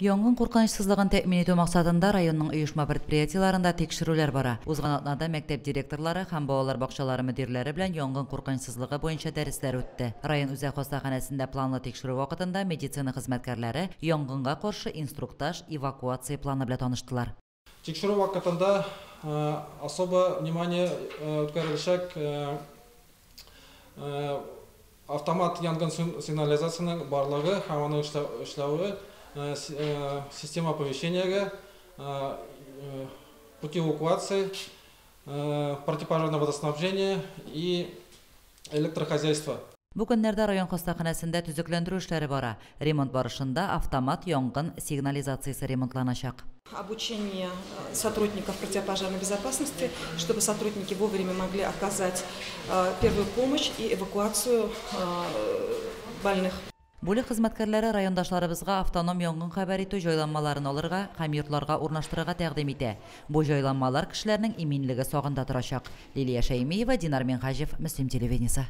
Янгын куркынычсызлыгын тәэмин итү максатында районның оешма-предприятиеләрендә тикшерүләр бара. Узган атнада мәктәп директорлары һәм балалар бакчалары мөдирләре белән янгын куркынычсызлыгы буенча дәресләр үтте. Район үзәк хастаханәсендә планлы тикшерү вакытында медицина хезмәткәрләре янгынга каршы инструктаж, эвакуация планы белән таныштылар. Тикшерү вакытында особо внимание үткәреләчәк автомат янгын сигнализацияның барлыгы һәм аның эшләве, система оповещения, пути эвакуации, противопожарное водоснабжение и электрохозяйство. Бу көннәрдә район хастаханәсендә төзекләндерү эшләре бара. Ремонт барышында автомат янгын сигнализациясе ремонтланачак. Обучение сотрудников противопожарной безопасности, чтобы сотрудники вовремя могли оказать первую помощь и эвакуацию больных. Бүлек хезмәткәрләре райондашларыбызга автоном янгын хәбәр итү җайланмаларын алырга һәм йортларга урнаштырырга тәкъдим итә. Бу җайланмалар кешеләрнең иминлеге сагында торачак. Лилия Шәймиева, Динар Минһаҗев, Мөслим телевидениесе.